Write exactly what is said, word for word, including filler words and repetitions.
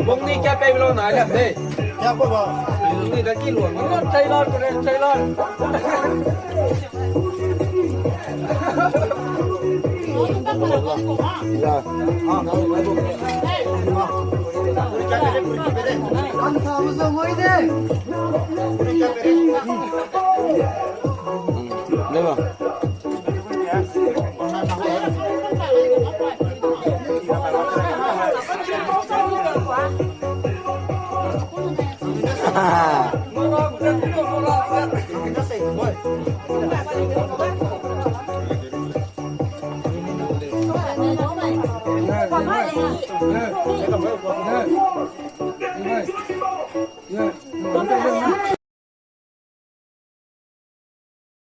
Bung ni ka pe lo na ya de. Ya ko ba. Bung ni da ki lo. Trailer, trailer.